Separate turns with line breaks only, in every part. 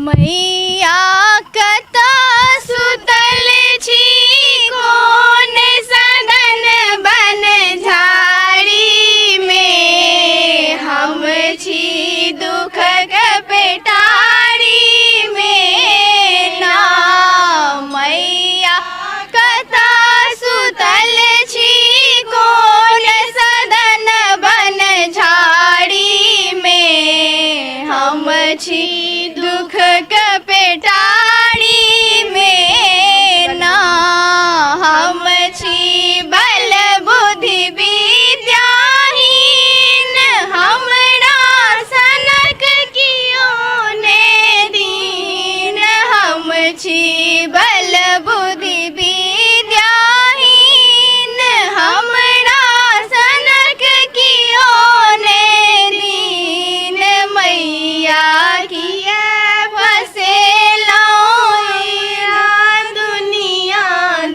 मैया कतऽ सुतल छी कोन सदन बन झाड़ी में हम छी दुखक पेटारी में ना मैया कतऽ सुतल छी कोन सदन बन झाड़ी में हम छी दुखक पेटारी में ना हम छी बल बुद्धि विद्याहीन हमरा सनक कियो ने दीन हम छी बल बुद्धि विद्याहीन हमरा सनक कियो ने दीन मैया किया फसेलौं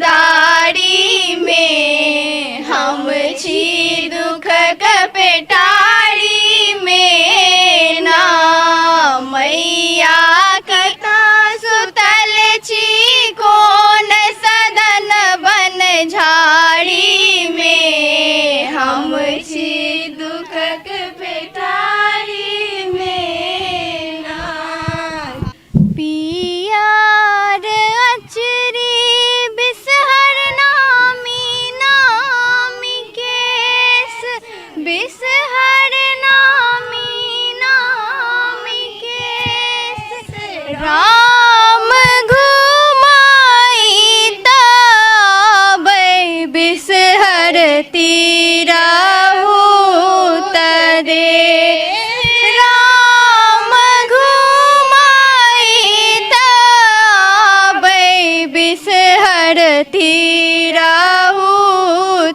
दुनियादारी में हम छी दुखक पेटारी में ना मैया कता सुतल छी कोन सदन बन झाड़ी में हम छी दुखक पेटारी में ना पियार अचरी बिसहर नामी नामी केस बिसहर नामी नामी केस राम घुमाई तबै बिसहर तीरहु तदे राम घुमाई तबै बिसहर तीरहु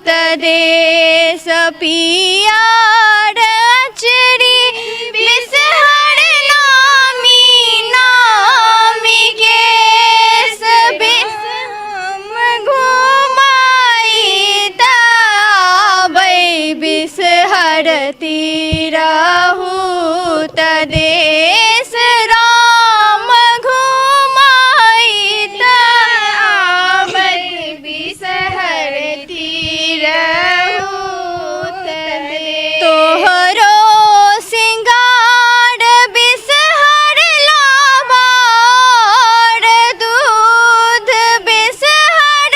तदेश पियार अचरी बिसहर नामी नामी केस बिसम घुमाई तबै बिसहर तीरहु तदेश राम घुमाई तबै बिसहर तीरहु तदेश तोहरो सिंगार बिसहर लाबार दूध बिसहर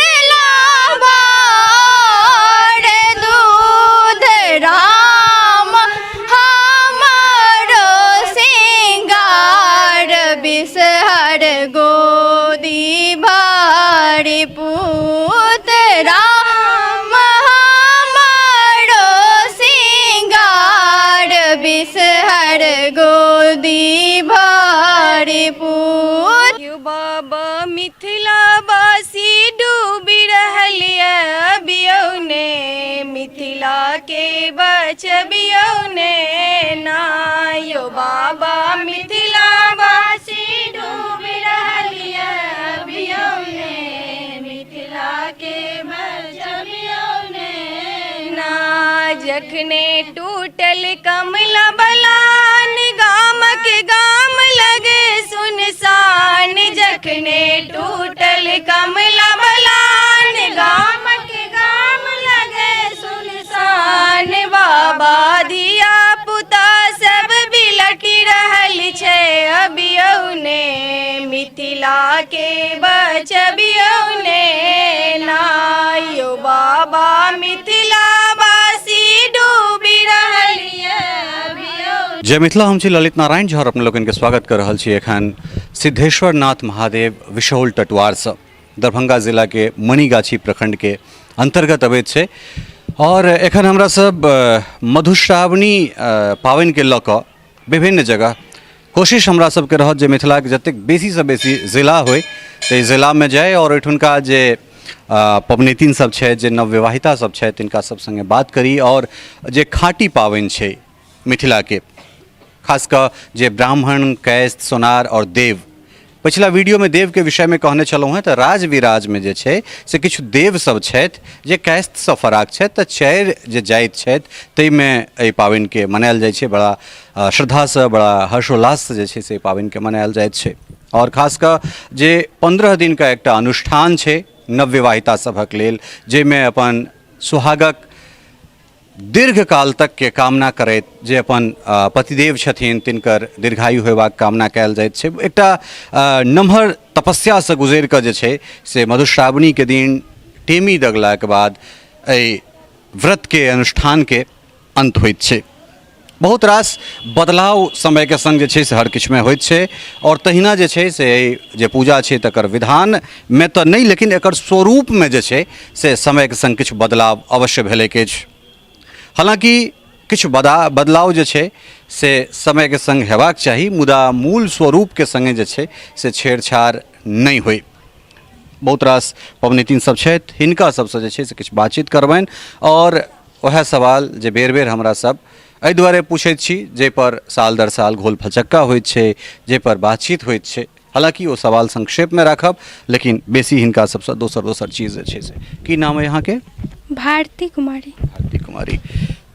लाबार दूध राम हमरो सिंगार बिसहर गोदी भारी पूत राम हमरो सिंगार बिसहर गोदी भारी पूत
यौ बाबा मिथिलावासी डूबि रहल यऽ अबियौ ने मिथिला के बचबियौ ने ना यौ बाबा मिथिलावासी डूबि रहल यऽ अबियौ ने मिथिला के बचबियौ ने ना जखने टूटल कमला बलान गामक गाम लगे सुनसान जखने टूटल कमला बलान गामक गाम लगे सुनसान बाबा धिया पुता सब बिलटि रहल छै अबियौ ने मिथिला के बचबियौ ने ना यौ बाबा मिथिलावासी डूबि रहल यऽ अबियौ।
जय मिथिला, हम छी ललित नारायण झा और अपने लोकनि के स्वागत कर रहल छी एखन सिद्धेश्वर नाथ महादेव विशौल टटवारसँ दरभंगा जिला के मणिगाछी प्रखंड के अंतर्गत अबैत छै और एखन हमरा सब मधुश्रावणी पाबनि के लऽ कऽ विभिन्न जगह कोशिश हमरा सबके रहत जे मिथिलाके जतेक बेसीसँ बेसी जिला होइ ताहि जिलामे जाइ आओर ओहिठुनका जे पबनैतिन सब छथि, जे नवविवाहिता सब छथि, तिनका सब सङ्गे बात करी आओर जे खाँटी पाबनि छै मिथिलाके, खास कऽ जे ब्राह्मण, कैस्त, सोनार आओर देव, पछिला वीडियोमे देवके विषयमे कहने छलहुँ हेँ, तऽ राजविराजमे जे छै से किछु देव सब छथि जे कैस्तसँ फराक छथि, तऽ चारि जे जाति छथि ताहिमे एहि पाबनिके मनायल जाइ छै बड़ा श्रद्धासँ, बड़ा हर्षोल्लाससँ जे छै से एहि पाबनिके मनायल जाइत छै। आओर खास कऽ जे 15 दिनका एकटा अनुष्ठान छै नवविवाहिता सभक लेल, जाहिमे अपन सुहागक दीर्घकाल तकके कामना करैत जे अपन पतिदेव छथिन तिनकर दीर्घायु होयबाक कामना कयल जाइत छै। एकटा नमहर तपस्यासँ गुजरि कऽ जे छै से मधुश्रावणीके दिन टेमी दगलाके बाद एहि व्रतके अनुष्ठानके अन्त होइत छै। बहुत रास बदलाव समयके सङ्ग जे छै से हर किछुमे होइत छै आओर तहिना जे छै से एहि जे पूजा छै तकर विधानमे तऽ नहि, लेकिन एकर स्वरूपमे जे छै से समयके सङ्ग किछु बदलाव अवश्य भेलैक अछि। हालाँकि किछु बदलाव जे छै से समयके सङ्ग हेबाक चाही, मुदा मूल स्वरूपके सङ्गे जे छै से छेड़छाड़ नहि होइ। बहुत रास पबनैतिन सब छथि, हिनका सबसँ जे छै से किछु बातचीत करबनि आओर वएह सवाल जे बेर बेर हमरा सब एहि दुआरे पूछैत छी जाहिपर साल दर साल घोल फचक्का होइत छै, जाहिपर बातचीत होइत छै। हालाँकि ओ सवाल संक्षेपमे राखब, लेकिन बेसी हिनका सबसँ दोसर दोसर चीज जे छै से। की नाम अइ अहाँके?
भारती कुमारी।
भारती कुमारी।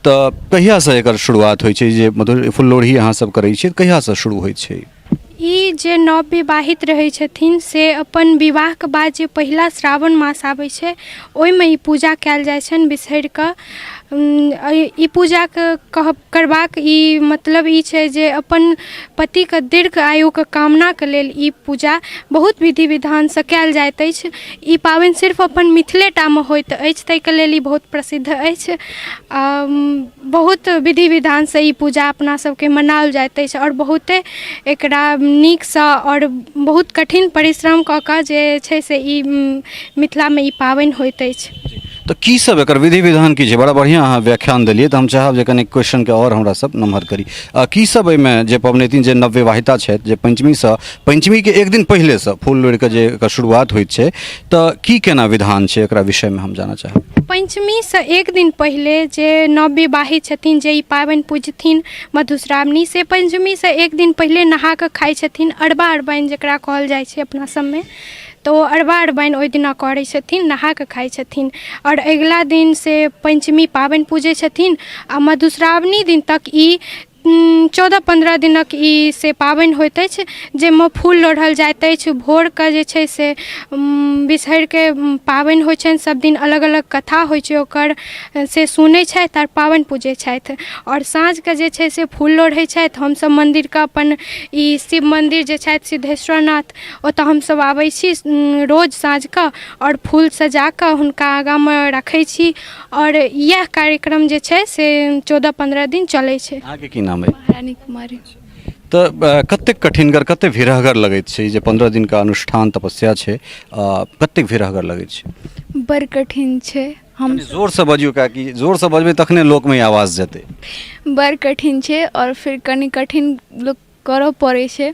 तऽ कहियासँ एकर शुरुआत होइ छै जे मधुर फुललोढ़ी अहाँ सब करै छियै, कहियासँ शुरू होइ छै?
ई जे नवविवाहित रहै छथिन से अपन विवाहके बाद जे पहिला श्रावण मास आबै छै ओहिमे ई पूजा कयल जाइ छनि बिसहरिके। ई पूजाके कहब करबाक ई मतलब ई छै जे अपन पतिके दीर्घ आयुके कामनाके लेल ई पूजा बहुत विधि विधानसँ कयल जाइत अछि। ई पाबनि सिर्फ अपन मिथिलेटामे होइत अछि, ताहिके लेल ई बहुत प्रसिद्ध अछि। बहुत विधि विधानसँ ई पूजा अपना सबके मनाओल जाइत अछि आओर बहुते एकरा नीकसँ आओर बहुत कठिन परिश्रम कऽ कऽ जे छै से ई मिथिलामे ई पाबनि होइत अछि।
तऽ की सब एकर विधि विधान की छै? बड़ा बढ़िआँ अहाँ व्याख्यान देलियै, तऽ हम चाहब जे कनि क्वेश्चनके आओर हमरा सब नमहर करी। की सब एहिमे जे पबनैतिन जे नवविवाहिता छथि, जे पञ्चमीसँ पञ्चमीके एक दिन पहिलेसँ फूल लोढ़िकऽ जे एकर शुरुआत होइत छै, तऽ की केना विधान छै एकरा विषयमे हम जानऽ चाहब।
पञ्चमीसँ एक दिन पहिले जे नवविवाहित छथिन जे ई पाबनि पूजथिन मधुश्रावणी, से पञ्चमीसँ एक दिन पहिले नहा कऽ खाइ छथिन अरबा अरबाइन जकरा कहल जाइ छै अपना सबमे, तऽ ओ अरबा अरबाइन ओहि दिना करै छथिन, नहा कऽ खाइ छथिन आओर अगिला दिन से पञ्चमी पाबनि पूजै छथिन आ मधुश्रावणी दिन तक ई 14-15 दिनक ई से पाबनि होइत अछि जाहिमे फूल लोढ़ल जाइत अछि। भोरके जे छै से बिसहरिके पाबनि होइ छनि, सब दिन अलग अलग कथा होइ छै ओकर, से सुनै छथि आओर पाबनि पूजै छथि आओर साँझके जे छै से फूल लोढ़ै छथि। हमसब मन्दिरके अपन ई शिव मन्दिर जे छथि सिद्धेश्वर नाथ, ओतऽ हमसब आबै छी रोज साँझके आओर फूल सजाकऽ हुनका आगाँमे राखै छी आओर इएह कार्यक्रम जे छै से 14-15 दिन चलै छै।
अहाँके की नाम अइ?
महारानी कुमारी।
तऽ कतेक कठिनगर कतेक भिरहगर लगैत छै जे 15 दिनका अनुष्ठान तपस्या छै, कतेक भिरहगर लगैत छै?
बड़ कठिन छै। हम
कनि जोरसँ बजियौ, किएकि जोरसँ बजबै तखने लोकमे आवाज जेतै।
बड़ कठिन छै आओर फिर कनि कठिन लोक करऽ पड़ै छै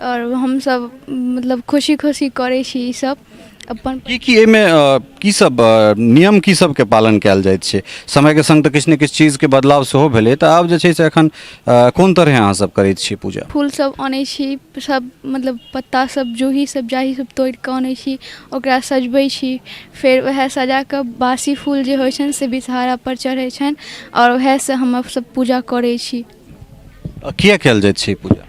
आओर हमसब मतलब खुशी खुशी करै छी ई सब अपन।
की की एहिमे की सब नियम की सबके पालन कयल जाइत छै? समयके सङ्ग तऽ किछु ने किछु चीजके बदलाव सेहो भेलै, तऽ आब जे छै से एखन कोन तरहे अहाँ सब करैत छियै पूजा?
फूल सब अनै छी, सब मतलब पत्ता सब जूही सब जाही सब तोड़ि कऽ अनै छी, ओकरा सजबै छी, फेर वएह सजा कऽ बासी फूल जे होइ छनि से विषहारा पर चढ़ै छनि आओर वएहसँ हमसब पूजा करै छी।
किया कयल जाइत छै ई पूजा?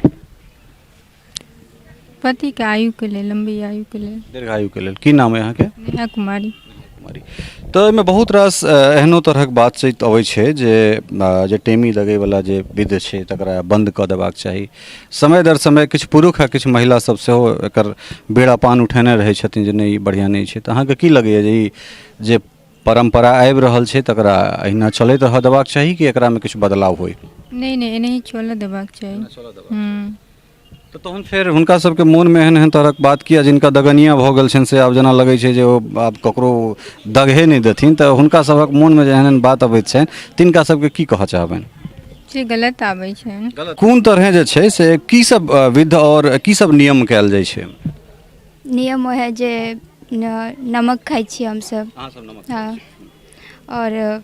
पतिके आयुके लेल, लम्बी आयुके लेल।
दीर्घायुके लेल। की नाम अइ अहाँके?
नेहा कुमारी।
कुमारी। तऽ एहिमे बहुत रास एहनो तरहक बातचीत अबै छै जे जे टेमी दगैवला जे विध छै तकरा बन्द कऽ देबाक चाही। समय दर समय किछु पुरुष आ किछु महिला सब सेहो एकर बेड़ा पान उठेने रहै छथिन जे नहि ई बढ़िआँ नहि छै। तऽ अहाँके की लगैए जे ई जे परम्परा आबि रहल छै तकरा एहिना चलैत रहऽ देबाक चाही कि एकरामे किछु बदलाव होइ?
नहि नहि, एनाही चलऽ देबाक चाही।
तऽ तहन फेर हुनका सबके मोनमे एहन एहन तरहक बात किया, जिनका दगनिया भऽ गेल छनि से आब जेना लगै छै जे ओ आब ककरो दगहे नहि देथिन, तऽ हुनका सभक मोनमे जे एहन एहन बात अबैत छनि तिनका सबके की कहऽ चाहबनि?
से गलत आबै छनि।
कोन तरहे जे छै से की सब विध आओर की सब नियम कयल जाइ छै?
नियम वएह जे नमक खाइ छियै हमसब।
अहाँ सब नमक?
हँ। आओर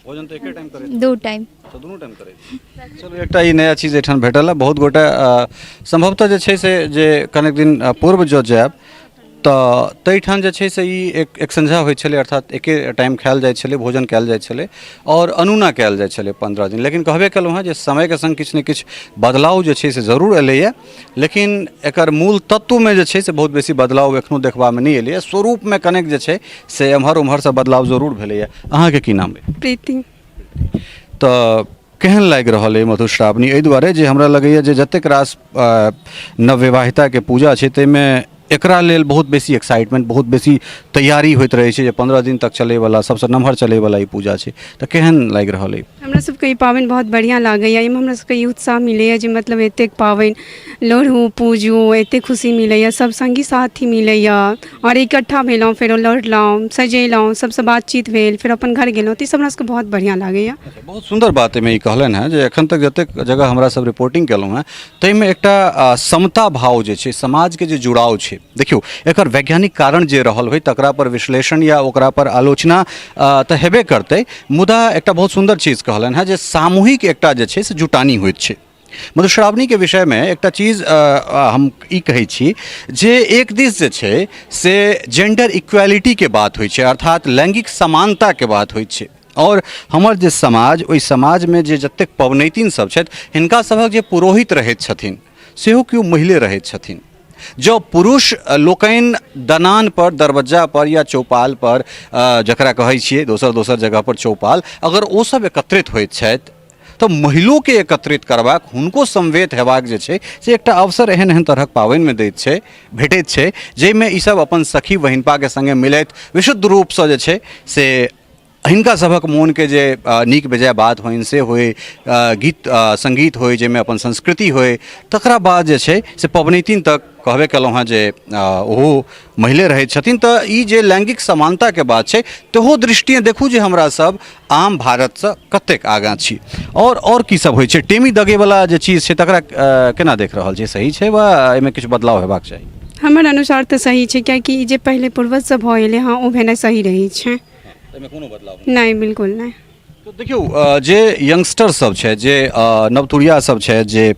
भोजन तऽ एके टाइम करै?
दू टाइम।
अच्छा, दुनू टाइम करै छी। चलू, एकटा ई नया चीज एहिठाम भेटल है। बहुत गोटे सम्भवतः जे छै से जे कनेक दिन पूर्व जँ जायब तऽ ताहिठाम जे छै से ई एक एक संझा होइ छलै, अर्थात एके टाइम खायल जाइ छलै, भोजन कयल जाइ छलै आओर अनूना कयल जाइ छलै 15 दिन। लेकिन कहबे केलहुँ हँ जे समयके सङ्ग किछु ने किछु बदलाव जे छै से जरूर एलैए, लेकिन एकर मूल तत्वमे जे छै से बहुत बेसी बदलाव एखनो देखबामे नहि एलैए। स्वरूपमे कनेक जे छै से एम्हर ओम्हरसँ बदलाव जरूर भेलैए। अहाँके की नाम अइ?
प्रीति।
तऽ केहन लागि रहल अइ मधुश्रावणी? एहि दुआरे जे हमरा लगैए जे जतेक रास नवविवाहिताके पूजा छै ताहिमे एकरा लेल बहुत बेसी एक्साइटमेंट, बहुत बेसी तैयारी होइत रहै छै जे 15 दिन तक चलैवला सबसँ नमहर चलैवला ई पूजा छै, तऽ केहन लागि रहल अइ?
हमरा सबके ई पाबनि बहुत बढ़िआँ लागैए। एहिमे हमरा सबके ई उत्साह मिलैए जे मतलब एतेक पाबनि लोढ़ू पूजू, एतेक खुशी मिलैए, सब सङ्गी साथी मिलैए आओर इकट्ठा भेलहुँ, फेरो लोढ़लहुँ, सजेलहुँ, सबसँ बातचीत भेल, फेर अपन घर गेलहुँ, तऽ ई सब हमरा सबके बहुत बढ़िआँ लागैए।
बहुत सुन्दर बात एहिमे ई कहलनि हेँ जे एखन तक जतेक जगह हमरा सब रिपोर्टिंग केलहुँ हेँ ताहिमे एकटा समता भाव जे छै, समाजके जे जुड़ाव छै, देखियौ एकर वैज्ञानिक कारण जे रहल होइ तकरा पर विश्लेषण या ओकरा पर आलोचना तऽ हेबे करतै, मुदा एकटा बहुत सुन्दर चीज कहलनि हेँ जे सामूहिक एकटा जे छै से जुटानी होइत छै। मधुश्रावणीके विषयमे एकटा चीज हम ई कहै छी जे एक दिस जे छै से जेंडर इक्वालिटीके बात होइ छै, अर्थात लैंगिक समानताके बात होइ छै, आओर हमर जे समाज, ओहि समाजमे जे जतेक पबनैतिन सब छथि हिनका सभक जे पुरोहित रहैत छथिन सेहो केओ महिले रहैत छथिन। जँ पुरुष लोकनि दनान पर, दरबज्जा पर या चौपाल पर, जकरा कहै छियै दोसर दोसर जगह पर चौपाल, अगर ओ सब एकत्रित होइत छथि तऽ महिलोके एकत्रित करबाक, हुनको समवेत हेबाक जे छै से एकटा अवसर एहन एहन तरहक पाबनिमे दैत छै, भेटैत छै, जाहिमे ईसब अपन सखी बहिनपाके सङ्गे मिलैत विशुद्ध रूपसँ जे छै से हिनका सभक मोनके जे नीक बेजाय बात होइन से होइ, गीत सङ्गीत होइ, जाहिमे अपन संस्कृति होइ, तकरा बाद जे छै से पबनैतिन तक कहबे केलहुँ हेँ जे ओहो महिले रहैत छथिन। तऽ ई जे लैङ्गिक समानताके बात छै तहो दृष्टिए देखू जे हमरा सब आम भारतसँ कतेक आगाँ छी। आओर की सब होइ छै? टेमी दगैवला जे चीज छै तकरा केना देख रहल छी, सही छै वा एहिमे किछु बदलाव हेबाक चाही?
हमर अनुसार तऽ सही छै, कियाकि ई जे पहिले पूर्वजसँ भऽ एलै हँ ओ भेनाइ सही रहै छै।
एहिमे कोनो बदलाव
नहि? बिल्कुल नहि।
तऽ देखियौ जे यंगस्टर सब छै, जे नवतुरिया सब छै, जे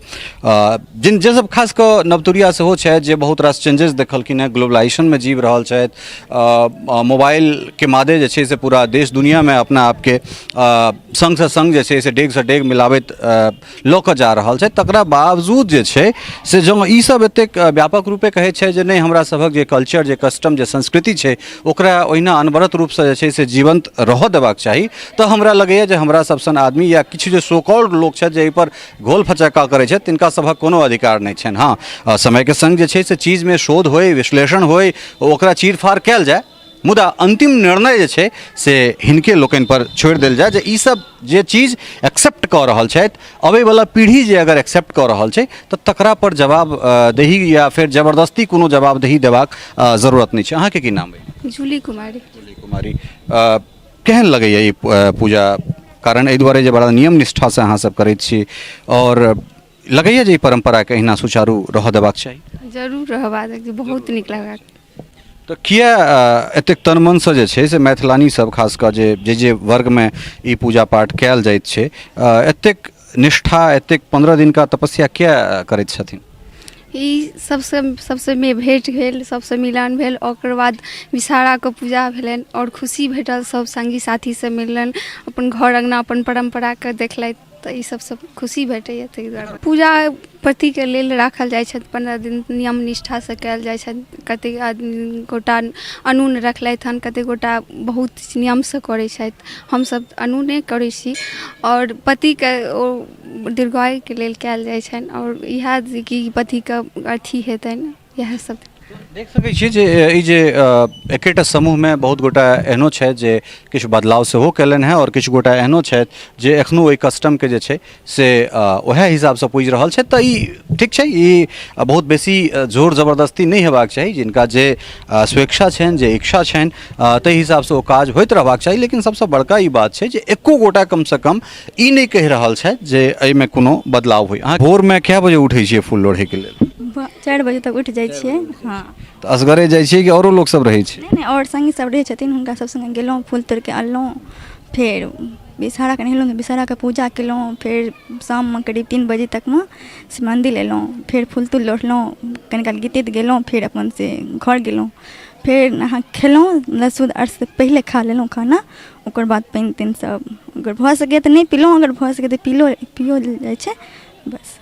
जिन जे सब खास कऽ नवतुरिया सेहो छथि जे बहुत रास चेंजेस देखलखिन हेँ, ग्लोबलाइजेशनमे जीव रहल छथि, मोबाइलके मादे जे छै से पूरा देश दुनिआँमे अपना आपके सङ्गसँ सङ्ग जे छै से डेगसँ डेग मिलाबैत लऽ कऽ जा रहल छै, तकरा बावजूद जे छै से जँ ईसब एतेक व्यापक रूपे कहै छै जे नहि हमरा सभक जे कल्चर, जे कस्टम, जे संस्कृति छै ओकरा ओहिना अनवरत रूपसँ जे छै से जीवन्त रहऽ देबाक चाही, तऽ हमरा लगैए जे हमरा सब सन आदमी या किछु जे सोकॉल्ड लोक छथि जे एहिपर घोल फचक्का करै छथि तिनका सभक कोनो अधिकार नहि छनि। हँ, समयके सङ्ग जे छै से चीजमे शोध होइ, विश्लेषण होइ, ओकरा चीरफाड़ कयल जाय, मुदा अन्तिम निर्णय जे छै से हिनके लोकनिपर छोड़ि देल जाय जे ई सब जे चीज एक्सेप्ट कऽ रहल छथि, अबैवला पीढ़ी जे अगर एक्सेप्ट कऽ रहल छै तऽ तकरा पर जवाब दही या फेर जबरदस्ती कोनो जवाबदेही देबाक जरूरत नहि छै। अहाँके की नाम अइ?
जूली कुमारी।
जूली कुमारी, केहन लगैए ई पूजा? कारण एहि दुआरे जे बड़ा नियम निष्ठासँ अहाँ सब करैत छी आओर लगैए जे ई परम्पराके एहिना सुचारू रहऽ देबाक चाही?
जरूर रहबा देब, बहुत नीक लागत।
तऽ किया एतेक तन मनसँ जे छै से मैथिलानी सब खास कऽ जे जे जे वर्गमे ई पूजा पाठ कयल जाइत छै एतेक निष्ठा, एतेक 15 दिनका तपस्या किया करैत छथिन?
ई सबसँ सबसँ मे भेँट भेल, सबसँ मिलान भेल, ओकर बाद विषहाराके पूजा भेलनि आओर खुशी भेटल, सब सङ्गी साथीसँ मिललनि, अपन घर अङ्गना अपन परम्पराके देखलथि, तऽ ई सबसँ खुशी भेटैए। ताहि दुआरे पूजा पतिके लेल राखल जाइ छथि, 15 दिन नियम निष्ठासँ कयल जाइ छथि। कतेक आदमी गोटा अनून रखलथि हन, कतेक गोटा बहुत नियमसँ करै छथि, हमसब अनूने करै छी आओर पतिके ओ दीर्घायुके लेल कयल जाइ छनि आओर इएह जे कि पतिके अथी हेतनि, इएह सब।
देख सकै छियै जे ई जे एकेटा समूहमे बहुत गोटा एहनो छथि जे किछु बदलाव सेहो कयलनि हेँ आओर किछु गोटा एहनो छथि जे एखनो ओहि कस्टमके जे छै से उएह हिसाबसँ पूजि रहल छथि। तऽ ई ठीक छै, ई बहुत बेसी जोर जबरदस्ती नहि हेबाक चाही, जिनका जे स्वेच्छा छनि, जे इच्छा छनि ताहि हिसाबसँ ओ काज होइत रहबाक चाही। लेकिन सबसँ बड़का ई बात छै जे एको गोटा कमसँ कम ई नहि कहि रहल छथि जे एहिमे कोनो बदलाव होइ। अहाँ भोरमे कए बजे उठै छियै फूल लोढ़ैके लेल?
4 बजे तक उठि जाइ छियै। हँ।
तऽ असगरे जाइ छियै कि औरो लोक सब रहै छै?
नहि नहि, आओर सङ्गी सब रहै छथिन, हुनका सब सङ्गे गेलहुँ, फूल तोड़िके अनलहुँ, फेर विषहाराके नहेलहुँ तऽ विषहाराके पूजा केलहुँ। फेर शाममे करीब 3 बजे तकमे से मन्दिर एलहुँ, फेर फूल तूल लोढ़लहुँ, कनि काल गीत तीत गेलहुँ, फेर अपन से घर गेलहुँ। फेर नहा खेलहुँ, मतलब सूर्य अस्तसँ पहिले खा लेलहुँ खाना। ओकर बाद पानि तानि सब अगर भऽ सकैए तऽ नहि पीलहुँ, अगर भऽ सकैए तऽ पीलो पियो जाइ छै बस।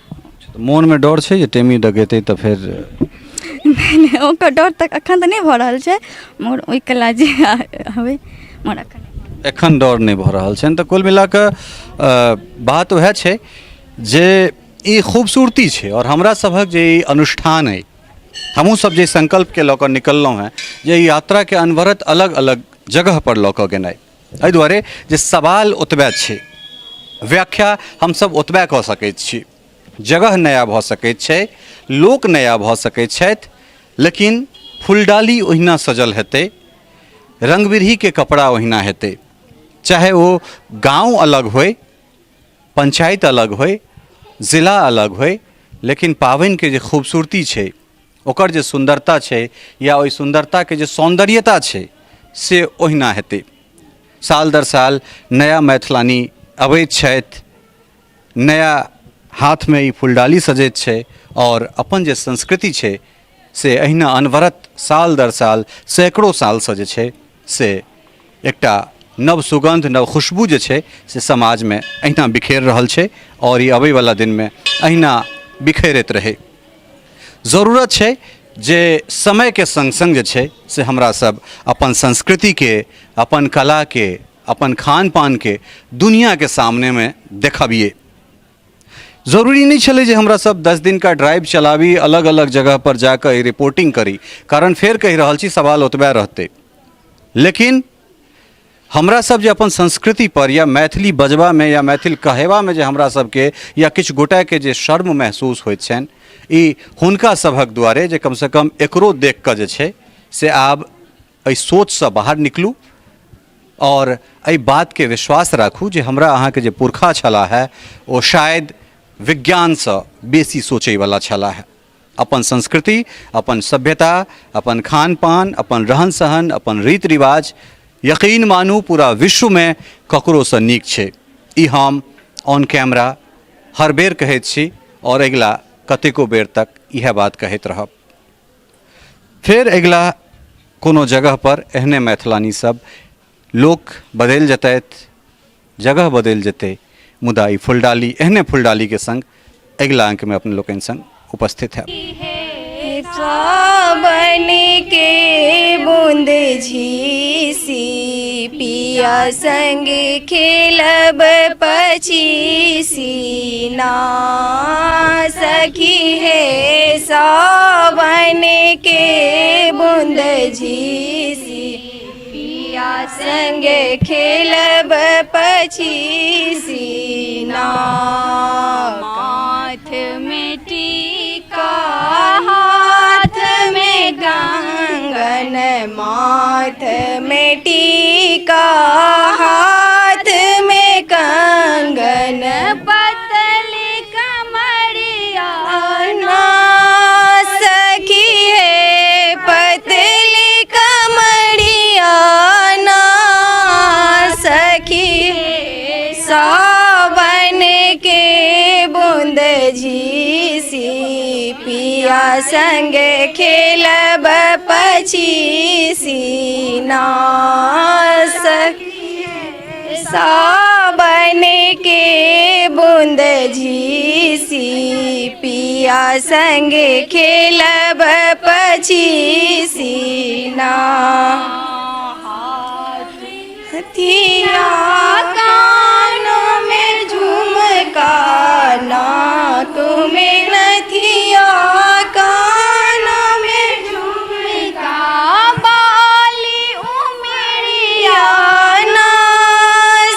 तऽ मोनमे डर छै जे टेमी डगेतै तऽ फेर?
नहि नहि, ओकर डर तऽ एखन तऽ नहि भऽ रहल छै, मगर ओहि कला जे हवे, मगर एखन
एखन डर नहि भऽ रहल छनि। तऽ कुल मिला कऽ बात उएह छै जे ई खूबसूरती छै आओर हमरा सभक जे ई अनुष्ठान अइ, हमहूँ सब जे संकल्पके लऽ कऽ निकललहुँ हेँ जे ई यात्राके अनवरत अलग अलग जगहपर लऽ कऽ गेनाइ, एहि दुआरे जे सवाल ओतबे छै, व्याख्या हमसब ओतबे कऽ सकैत छी। जगह नया भऽ सकैत छै, लोक नया भऽ सकैत छथि, लेकिन फुलडाली ओहिना सजल हेतै, रङ्ग बिरहीके कपड़ा ओहिना हेतै, चाहे ओ गाँव अलग होइ, पंचायत अलग होइ, जिला अलग होइ, लेकिन पाबनिके जे खूबसूरती छै, ओकर जे सुन्दरता छै या ओहि सुन्दरताके जे सौन्दर्यता छै, से ओहिना हेतै। साल दर साल नया मैथिलानी अबैत छथि, नया हाथमे ई फुलडाली सजैत छै आओर अपन जे संस्कृति छै से एहिना अनवरत साल दर साल सैकड़ो सालसँ जे छै से एकटा नव सुगन्ध, नव खुशबू जे छै से समाजमे एहिना बिखेर रहल छै आओर ई अबैवला दिनमे एहिना बिखेरैत रहै। जरूरत छै जे समयके सङ्ग सङ्ग जे छै से हमरा सब अपन संस्कृतिके, अपन कलाके, अपन खान पानके दुनिआँके सामनेमे देखबियै। जरूरी नहि छलै जे हमरा सब 10 दिनका ड्राइव चलाबी, अलग अलग जगह पर जाकऽ ई रिपोर्टिंग करी, कारण फेर कहि रहल छी सवाल ओतबे रहतै। लेकिन हमरा सब जे अपन संस्कृति पर या मैथिली बजबामे या मैथिल कहेबामे जे हमरा सबके या किछु गोटाके जे शर्म महसूस होइत छनि, ई हुनका सभक दुआरे जे कमसँ कम एकरो देख कऽ जे छै से आब एहि सोचसँ बाहर निकलू आओर एहि बातके विश्वास राखू जे हमरा अहाँके जे पुरखा छलाह है ओ शायद विज्ञानसँ बेसी सोचैवला छलाह है। अपन संस्कृति, अपन सभ्यता, अपन खान पान, अपन रहन सहन, अपन रीति रिवाज, यकीन मानू पूरा विश्वमे ककरोसँ नीक छै। ई हम ऑन कैमरा हर बेर कहैत छी आओर अगिला कतेको बेर तक इएह बात कहैत रहब। फेर अगिला कोनो जगह पर एहने मैथिलानी सब, लोक बदलि जेतथि, जगह बदलि जेतै, मुदा ई फुलडाली एहने फुलडालीके संग अगिला अंकमे अपने लोकनि संग उपस्थित हैब।
सावन के बूंद झीसी पिया संग खेलब पचीसी ना सखी हे, सावन के बूंद झीसी पिया संग खेलब पचीसी ना। माथ में टीका हाथ में कंगन, माथ में टीका हाथ में कंगन, पतली कमरिया ना सखी है, पतली कमरिया ना सखी है, सावन के बूंद झीसी पिया संग खेलब पचीसी ना सखी, सावन के बूंद झीसी पिया संग खेलब पचीसी ना। हथिया कानों में झुमका, नाक में नथिया, कानों में झुमका, बाली उमरिया ना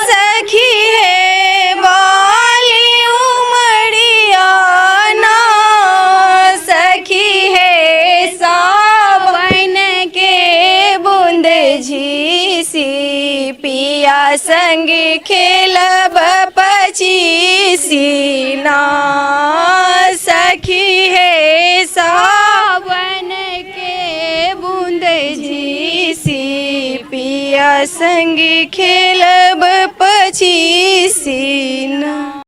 सखी है, बाली उमरिया ना सखी है, सावन के बूंद झीसी पिया संग खेलब पचीसी ना सखी है, सावन के बूंद झीसी पिया संग खेलब। छी से ना।